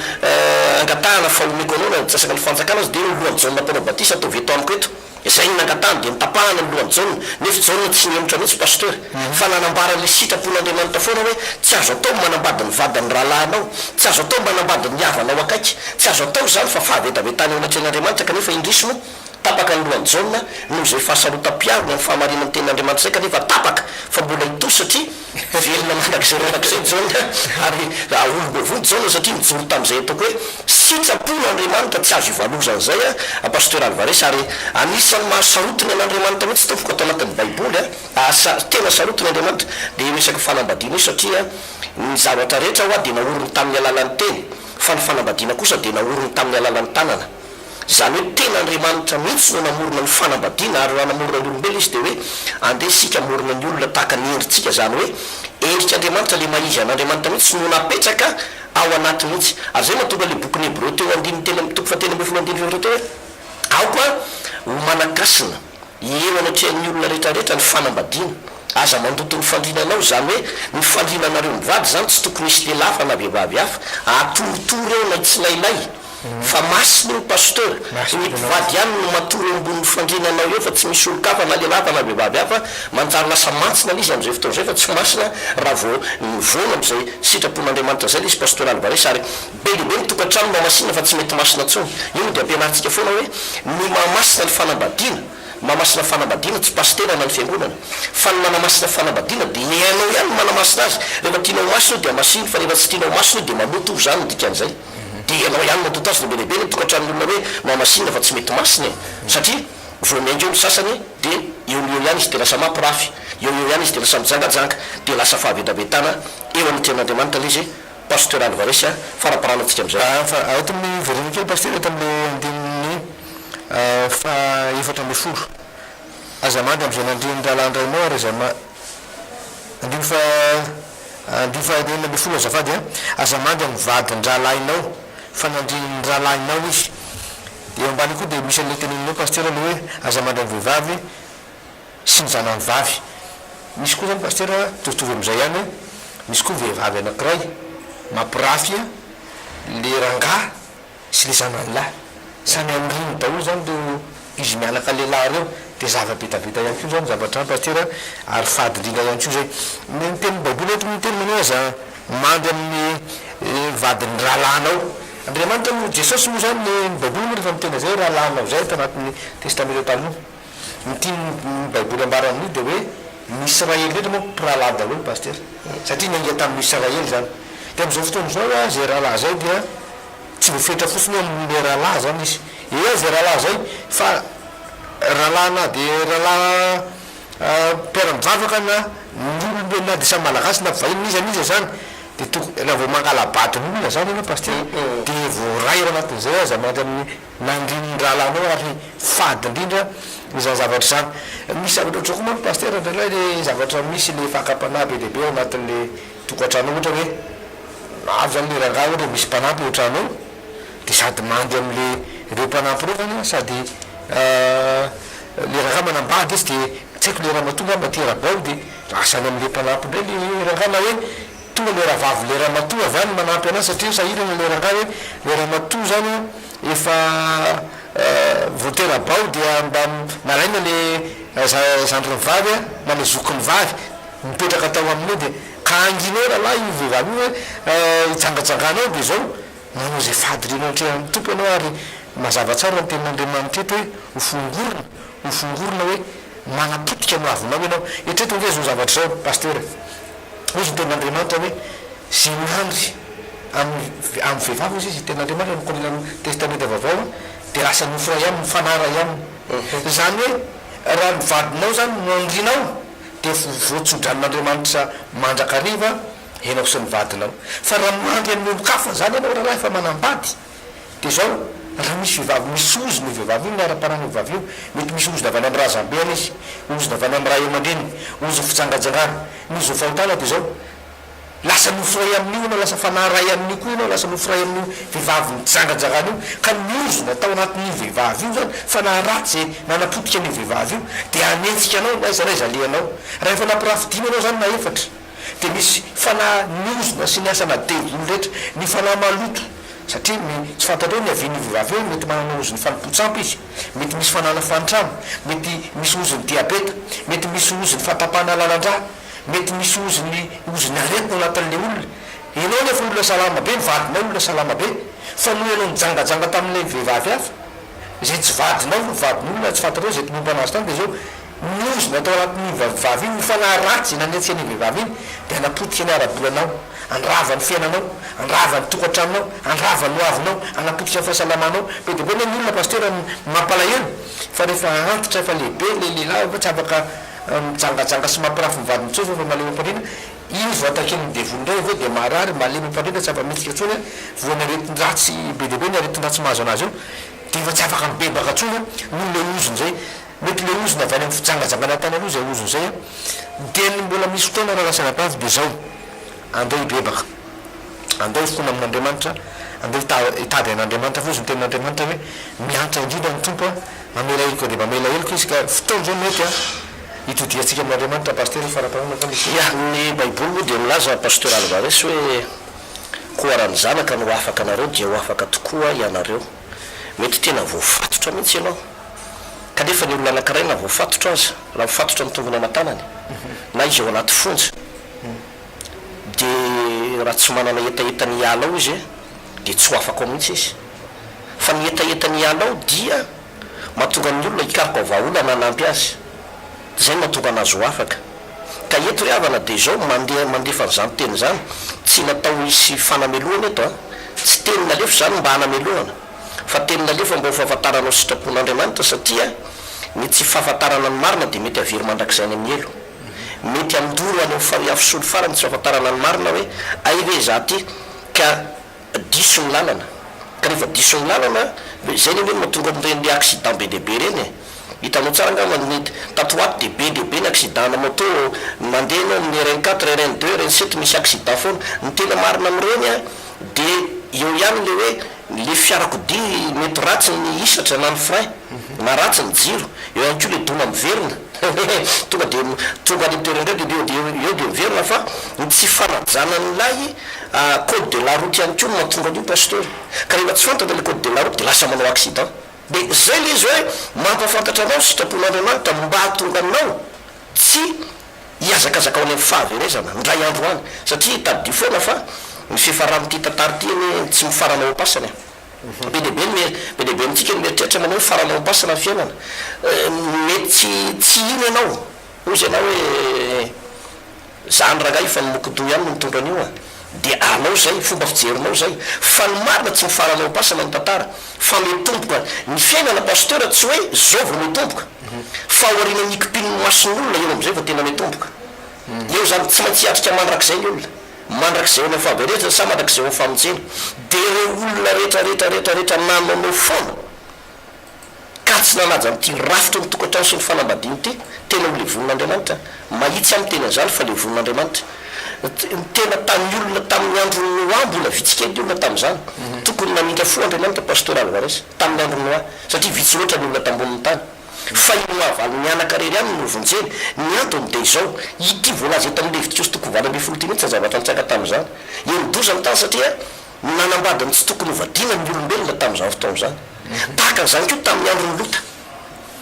angatahana fa omeko anao na antsasaka ny fanjakana aza dia ny lohan'i Jaona Mpanao Batisa ataovy eto amiko eto. Izay no nangatahany dia notapahana ny lohan'i Jaona. Nefa Jaona tsy nihemotra mihitsy Pasteur fa nanambara ilay sitrapon'Andriamanitra foana hoe tsy azo atao ny manambady ny vadin'ny rahalahinao, tsy azo atao ny manambady ny havanao akaiky, tsy azo atao izany fa fahavetavetana eo anatrehan'Andriamanitra kanefa indrisy moa Tapaka ny lohan'i Jaona noho izay fahasarotam-piaro ny amin'ny fahamarinan'ny tenin'Andriamanitra izay kanefa tapaka fa mbola hitohy satria velona mandrakizay mandrakizay Jaona ary olom-boavonjy Jaona satria nijoro tamin'izay ataoko hoe sitrapon'Andriamanitra tsy azo ivalozana izay a Pasteur Alvarez ary anisan'ny mahasarotiny an'Andriamanitra mihitsy tompoko ato anatin'ny baiboly a tena sarotiny Andriamanitra dia io resaka fanambadiana io satria ny zavatra rehetra hoa dia naoriny tamin'ny alalan'ny teny fa ny fanambadiana kosa dia naoriny tamin'ny alalan'ny tanana. Izany hoe tena Andriamanitra mihitsy no namorona ny fanambadiana ary raha namorona ny olombelona Izy dia hoe andeha isika hamorona ny olona tahaka ny endritsika izany hoe endrik'Andriamanitra ilay maha izy an'Andriamanitra mihitsy no napetraka ao anaty mihitsy ary izay mahatonga ilay bokin'ny Hebreo teo andininy telo toko fahatelo ambinifolo andininy fahefatra teo hoe aoka ho manan-kasina eo anatrehan'ny olona rehetra rehetra ny fanambadiana aza mandoto ny fandrinanao izany hoe ny fandrinanareo mivady izany tsy tokony hisy lehilahy hafa na vehivavy hafa atoritory eo na tsilailay Fa masina io Pasteur, ny mpivady ihany no matory eo ambonin'ny fandriana anao eo fa tsy misy olon-kafa na lehilahy hafa na vehivavy hafa, manjary lasa mantsina ilay izy amin'izay fotoana izay fa tsy masina raha vao mivoana amin'izay sitrapon'Andriamanitra izay ilay izy Pasteur Alvarez ary be dia be ny tokantrano mahamasina fa tsy mety masina intsony, io no dia ampianarintsika foana hoe ny mahamasina ny fanambadiana, ny mahamasina fanambadiana tsy pasitera na ny fiangonana fa ny manamasina fanambadiana dia ianao ihany no manamasina azy, rehefa tianao ho masina io dia hamasino fa rehefa tsy tianao ho masina io dia maloto, izany no dikan'izay. Dia ianao ihany no tonta azy dia be dia be ny tokantranon'olona hoe mahamasina fa tsy mety masina e! Satria vao miainga eo ny sasany dia eo no eo ihany izy dia lasa mampirafy, eo no eo ihany izy dia lasa mijangajanga, dia lasa fahavetavetana eo anatrehan'Andriamanitra ilay izy e! Pasteur Alvarez a! Faraparana antsika amin'izay. Fa eto amin'ny vereno kely Pasteur eto amin'ilay andininy faha 14. Aza mandry amin'izay nandrian'ny rahalahin-drainao ary aza ma. Andininy faha. Andininy faha 16 azafady a! Aza mandry amin'ny vadin-drahalahinao fa nandrian'ny rahalahinao izy. Dia eo ambany eo koa dia misy an'ilay teneninao Pasitera ilay hoe aza mandry amin'ny vehivavy sy ny zanany vavy. Misy koa izany Pasitera mitovitovy amin'izay ihany hoe misy koa vehivavy anankiray mampirafy le rangahy sy le zanany lahy. Samy anriny daholo zany reo izy mianaka lehilahy reo de zava-betaveta ihany koa zany zavatra zany Pasitera ary fady indrindra ihany koa zay. Ny tenin'ny baiboly eto miteny manao hoe aza mandry amin'ny vadin'ny rahalahinao. Andriamanitra moa, Jesosy moa izany, ny Baiboly moa rehefa miteny an'izay rahalahinao izay tanatin'ny Testamenta Taloha. Ny tian'ny Baiboly ambara amin'io dia hoe ny Israely rehetra manko mpirahalahy daholo Pasitera. Satria niainga tamin'ny Israely izany. Dia amin'izao fotoana izao a, izay rahalahy izay dia tsy voafetra fotsiny hoe amin'ilay rahalahy izany izy. Eo izay rahalahy izay fa rahalahy na dia rahalahy mpiara-mivavaka na ny olombelona na dia samy Malagasy na vahiny n'iza n'iza izany dia toko raha vao mangala-badin'olona izany ianao Pasitera dia voaray ao anatin'izay aza mandry amin'ny nandrin'ny rahalahinao ary fady indrindra izany zavatra izany. Misy zavatra ohatr'izao koa manko Pasitera indraindray le zavatra misy le fakam-panahy be dia be ao anatin'le tokantrano ohatra hoe avy zany le rangahy ohatra misy mpanampy ao an-trano ao dia sady mandy am'le ireo mpanampy ireo zany an sady le rangahy manambady izy dia tsy haiko le ramatoa angamba tera-bao dia lasa any am'le mpanampy indray le rangahy na hoe Tonga le rahavavy le ramatoa avy any manampy anazy satria sahirana le rangahy hoe le ramatoa zany efa vao tera-bao dia mba nalaina le zandriny vavy na le zokiny vavy nipetraka tao aminy eo dia ka anginao rahalahy io vehivavy io hoe hijangajanganao dia zao manao izay fady reny anatrehan'ny Tompo ianao ary mazava tsara ny tenin'Andriamanitra eto hoe ho fongorona ho fongorona hoe manapotika ny hoavinao ianao. Eritrereto ange izao zavatra izao Pasteur. Hoy izy ny tenin'Andriamanitra hoe, Izay miandry amin'ny amin'ny vehivavy hozy izy, ny tenin'Andriamanitra no mikorina amin'ny Testamenta Vaovao, dia lasa nofo iray aminy, fanahy iray aminy. Izany hoe, raha ny vadinao izany no andrinao, dia voatsodranon'Andriamanitra mandrakariva ianao sy ny vadinao. Fa raha mandry amin'ny olon-kafa izany ianao rahalahy efa manambady, Dia izao, raha misy vehivavy misy ozona io vehivavy io, ny ara-panahin'io vehivavy io, mety misy ozona avy any amin'ny razambeny izy, ozona avy any amin'ny ray aman-dreniny, ozon'ny fijangajangana, ny ozon'ny fahotana dia izao, lasa nofo iray amin'io ianao, lasa fanahy iray amin'io koa ianao, lasa nofo iray amin'io vehivavy nijangajangana io, ka ny ozona tao anatin'io vehivavy io izany, fanahy ratsy izay nanapotika an'io vehivavy io, dia hanenjika anao n'aiza n'aiza alehanao. Raha efa nampirafy dimy ianao izany na efatra, dia misy fanahy niozona sy ny asana devoly rehetra, ny fanahy maloto, satria ny tsy fantatrao ny niavian'io vehivavy io, mety manana ozon'ny fanompoan-tsampy izy, mety misy fanana fahantrana, mety misy ozon'ny diabeta, mety misy ozon'ny fahatapahana lalan-drà, mety misy ozon'ny ozon'ny aretina ao anatin'ilay olona. Ianao nefa olona salama be, ny vadinao olona salama be, fa noho ianao nijangajanga tamin'ilay vehivavy hafa, izay tsy vadinao fa vadin'olona tsy fantatrao izay momba anazy tany dia izao niozona tao anatin'iny vehivavy iny, ny fanahy ratsy izay nanetsika an'iny vehivavy iny dia hanapotika ny ara-bolanao, handrava ny fiainanao, handrava ny tokantranonao, handrava ny hoavinao, hanapotika ny fahasalamanao. Be dia be anie ny olona Pasteur no mampalahelo fa rehefa antitra efa lehibe ilay lehilahy efa tsy afaka mijangajanga sy mampirafy ny vadiny intsony fa efa malemy am-pandriana, Iny vao takian'ny devoly indray avy eo dia marary, malemy am-pandriana tsy afa-mihetsika intsony, voan'ny aretin-dratsy be dia be ny aretin-dratsy mahazo anazy eo, dia efa tsy afaka mibebaka intsony noho ilay ozona izay. Mety ilay ozona avy any amin'ny fijangajangana tany aloha izay ozona izay an. Dia ny mbola misy fotoana raha lasa anabavy dia izao, andao hibebaka, andao hifona amin'Andriamanitra, andao hitady an'Andriamanitra fa hozy ny tenin'Andriamanitra hoe miantra indrindra ny Tompo an, mamela heloka dia mamela heloka Izy ka fotoana izao mety an. Itodihantsika amin'Andriamanitra Pasitera faramparanana fa misy. Ya, ny baiboly moa dia milaza Pasteur Alvarez hoe koa raha ny zanaka no afaka anareo dia ho afaka tokoa ianareo. Mety tena voafatotra mihitsy ianao. Kanefa ny olona anankiray na voafatotra aza, raha mifatotra ny tongony aman-tanany, na izy ao anaty fonja, dia raha tsy manana hetaheta ny hiala ao izy dia tsy ho afaka ao mihitsy izy. Fa ny hetaheta ny hiala ao dia Mahatonga ny olona hikaroka vahaolana hanampy azy. Izay no mahatonga anazy ho afaka. Ka eto ry havana dia izao mandeha mandefa an'izany teny izany, tsy natao hisy fanamelohana eto an! Tsy teny nalefa izany mba hanamelohana, fa teny nalefa mba ho fahafantaranao sitrapon'Andriamanitra satria ny tsy fahafantarana ny marina dia mety havery mandrakizay any amin'ny helo. Mety handoro any amin'ny farihy afo solifara ny tsy fahafantarana ny marina hoe hay ve izaho ity ka diso ny lalana, ka rehefa diso ny lalana, izay anie no mahatonga an'ireny accident be dia be ireny e! Hitanao tsara angamba ny tato ho ato dia be dia be ny accident ana moto, mandeha ianao amin'ny RN quatre, RN deux, RN sept misy accident foana, ny tena marina amin'ireny an dia eo ihany ilay hoe ilay fiarakodia mety ratsy ny hisatra na ny frein, na ratsy ny jiro, eo ihany koa ilay dona miverina, tonga dia tonga any amin'ny toerana indray dia eo dia miverina fa ny tsy fanajana an'ilay Code de la route ihany koa no mahatonga an'io Pasteur. Ka rehefa tsy fantatra ilay code de la route dia lasa manao accident. Dia izay ilay izy hoe mampahafantatra anao ny sitrapon'Andriamanitra mba hahatonga anao tsy hihazakazaka ho any amin'ny fahaverezana indray andro any. Satria tadidio foana fa Ny fiafaran'ity tantara ity anie tsy mifarana ao am-pasana e. Be dia be ny be dia be amintsika no mieritreritra manao hoe mifarana ao am-pasana ny fiainana. Mety tsy tsy hino ianao, hozy ianao hoe zany rangahy efa ny mokodoha ihany no mitondra an'io a. Dia anao izay, fomba fijerinao izay. Fa ny marina tsy mifarana ao am-pasana ny tantara, fa mitomboka. Ny fiainana Pasteur tsy hoe zao vao mitomboka, fa aorianan'ny hikimpian'ny mason'olona eo amin'izay vao tena mitomboka. Eo izany tsy maintsy hiatrika mandrakizay ny olona. Mandrakizay ao amin'ny fahaverezana sa mandrakizay ao amin'ny famonjena? Dia ireo olona rehetra rehetra rehetra rehetra nanaonao foana ka tsy nanaja an'ity rafitry ny tokantrano sy ny fanambadiana ity, tena ho levonin'Andriamanitra. Mahitsy aho miteny an'izany fa levonin'Andriamanitra. Ny tena tamin'ny olona tamin'ny andron'i Noa, mbola vitsy kely ny olona tamin'izany. Tokony namindra fo Andriamanitra Pasteur Alvarez, tamin'ny andron'i Noa, satria vitsy loatra ny olona tambonin'ny tany. Fa i Noa valo-mianaka irery ihany no novonjeny. Ny antony dia izao, ity voalaza eto amin'ny Levitikosy toko 18 ity mihitsy ny zavatra nitranga tamin'izany. Eny-doza ny tany satria nanambady ny tsy tokony hovadiana ny olombelona tamin'izany fotoana izany. Tahaka an'izany koa tamin'ny andron'i Lota.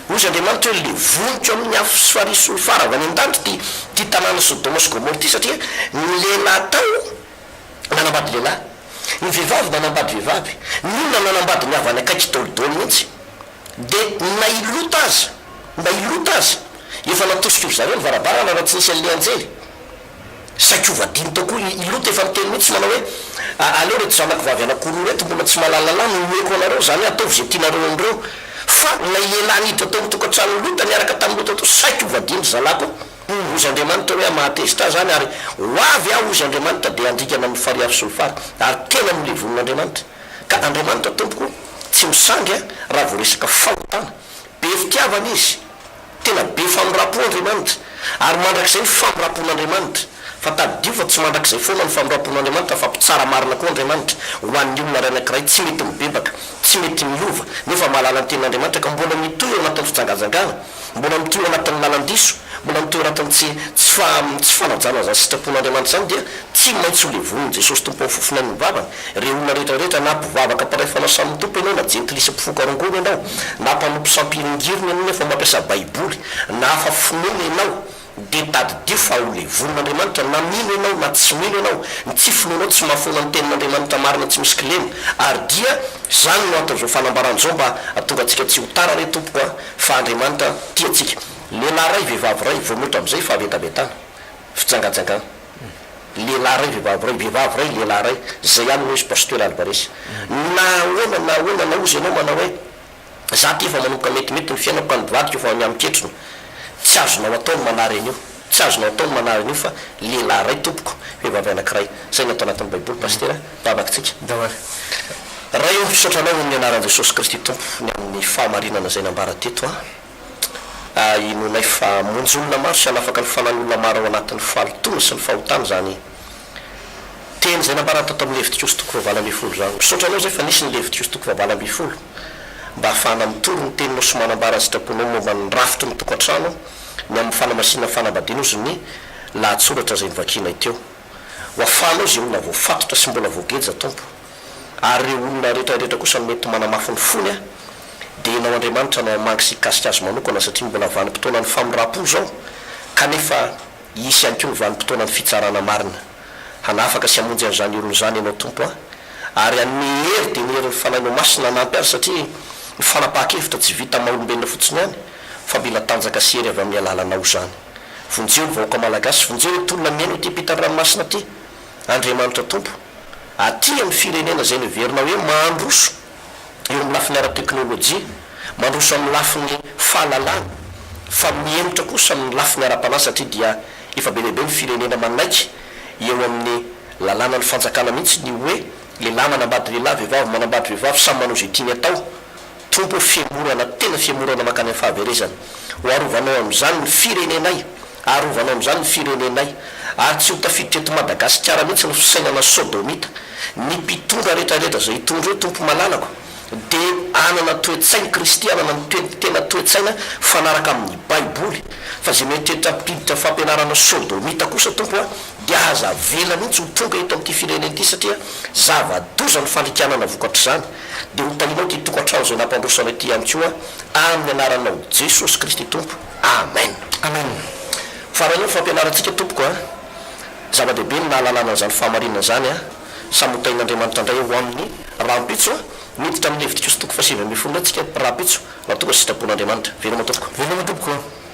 Hoy Andriamanitra hoe, Levoniko amin'ny afo sy farihy solifara avy any an-danitra ity ity tanàna Sodoma sy Gomora ity satria ny lehilahy tao nanambady lehilahy, ny vehivavy nanambady vehivavy, ny olona nanambady ny havany akaiky daholo mihitsy. Dia na i Lota aza, na i Lota aza, efa natosiko ry zareo ny varavarana raha tsy nisy an'ilay anjely. Saiky ho vadiny tao koa i Lota efa niteny mihitsy manao hoe, Aleo ireto zanako vavy anankiroa ireto mbola tsy mahalala lahy no omeko anareo, izany hoe ataovy izay tianareo amin'ireo. Fa ilay lehilahy niditra tao amin'ny tokantranon'i Lota niaraka tamin'i Lota tao, saiky ho vadin-dry zalahy koa. Hozy Andriamanitra hoe, Mahatezitra ahy izany, ary ho avy aho, hozy Andriamanitra, dia handringana amin'ny farihy afo solifara. Ary tena nolevonin'Andriamanitra. Ka Andriamanitra tompoko tsy misangy a raha vao resaka fahotana. Be fitiavana Izy. Tena be famindrampo Andriamanitra. Ary mandrakizay ny famindrampon'Andriamanitra. Fa tadidio fa tsy mandrakizay foana ny famindrampon'Andriamanitra fa mpitsara marina koa Andriamanitra ho an'ny olona iray anankiray tsy mety mibebaka, tsy mety miova, nefa mahalala ny tenin'Andriamanitra ka mbola mitohy ao anatin'ny fijangajangana. Mbola mitohy ao anatin'ny lalan-diso, mbola mitohy ao anatin'ny tsy tsy fa tsy fanajana izany sitrapon'Andriamanitra izany dia tsy maintsy ho levonin'i Jesosy Tompo amin'ny fofonainy ny vavany. Ireo olona rehetra rehetra na mpivavaka mpiray fanasan'ny Tompo ianao na jentilisa mpifoka rongony ianao na mpanompo sampy hiringiriny ianao nefa mampiasa baiboly na hafa finoana ianao Dia tadidio fa ho levonin'Andriamanitra na mino ianao na tsy mino ianao, ny tsy finoanao tsy mahafoana ny tenin'Andriamanitra marina tsy misy kilema, ary dia izany no anton'izao fanambarana izao mba hahatonga antsika tsy ho tara re tompoko a, fa Andriamanitra tia antsika. Lehilahy iray vehivavy iray vao mihoatra amin'izay fahavetavetana, fijangajangana. Lehilahy iray vehivavy iray, vehivavy iray lehilahy iray, izay ihany no izy Pasteur Alvarez. Na ahoana na ahoana na ozy ianao manao hoe. Za ty efa manomboka metimety ny fiainako ka ny mpivadiko efa mihamiketrona. Tsy azonao atao ny manary an'io. Tsy azonao atao ny manary an'io fa lehilahy iray tompoko, vehivavy anankiray. Zay ny ato anatin'ny baiboly Pasitera. Vavaka tsika. Ndao ary. Ray o, misaotra Anao amin'ny anaran'i Jesosy Kristy Tompo ny amin'ny fahamarinana izay nambara teto an. Inoanay fa hamonjy olona maro sy hanafaka ny fanahin'olona maro ao anatin'ny fahalotoana sy ny fahotana izany Teny izay nambarany tato amin'ny Levitikosy toko fahavalo 18 izany. Misaotra Anao izay fa nisy ny Levitikosy toko fahavalo 18 mba hahafahana mitory ny Teninao sy manambara ny sitraponao momba ny rafitry ny tokantrano, ny amin'ny fanamasinana ny fanambadiana hozy ny lahatsoratra izay novakianay teo. Ho afahanao izay olona voafatotra sy mbola voageja, Tompo. Ary ireo olona rehetra rehetra kosa mety manamafy ny fony aho, dia Ianao Andriamanitra no hamangy sy hikasika azy manokana satria mbola vanim-potoanan'ny famindram-po izao kanefa Hisy ihany koa ny vanim-potoanan'ny fitsarana marina. Hanafaka sy hamonjy an'izany olona izany Ianao Tompo a! Ary hanome hery dia ny herin'ny Fanahinao Masina hanampy azy satria ny fanapahan-kevitra tsy vita amin'ny maha-olombelona fotsiny ihany fa mila tanjaka sy hery avy amin'ny alalanao izany. Vonjeo ny vahoaka Malagasy, vonjeo ireto olona mihaino ity ampitan-dranomasina ity. Andriamanitra Tompo, aty amin'ny firenena izay noheverina hoe mandroso, eo amin'ny lafiny ara-teknolojia, mandroso amin'ny lafiny fahalalana, fa mihemotra kosa amin'ny lafiny ara-panahy satria dia efa be dia be ny firenena manaiky eo amin'ny lalànan'ny fanjakana mihitsy ny hoe lehilahy manambady lehilahy, vehivavy manambady vehivavy, samy manao izay tiany atao. Tompo ô, fihemorana, tena fihemorana mankany amin'ny fahaverezana. Ho arovanao amin'izany ny firenenay, arovanao amin'izany ny firenenay, ary tsy ho tafiditra eto Madagasikara mihitsy ny fisainana sodomita. Ny mpitondra rehetra rehetra izay hitondra eo, Tompo malalako, dia hanana toe-tsain'i Kristy, hanana ny toe, tena toe-tsaina mifanaraka amin'ny Baiboly. Fa izay mieritreritra hampiditra fampianarana sodomita kosa, Tompo a, dia aza avela mihitsy ho tonga eto amin'ity firenena ity satria zava-doza ny fandikanana vokatr'izany. Dia ho tahinao ity tokantrano izay nampandroso anay ity ihany koa amin'ny anaranao Jesosy Kristy Tompo. Amen. Amen. Farany eo ny fampianarantsika tompoko a. Zava-dehibe ny nahalalana an'izany fahamarinana izany a. Samy ho tahin'Andriamanitra indray ho amin'ny rahampitso a! Miditra amin'ny Levitikosy toko fahasivy ambinifolo indray tsika rahampitso raha toa ka sitrapon'Andriamanitra. Veloma tompoko. Veloma tompoko.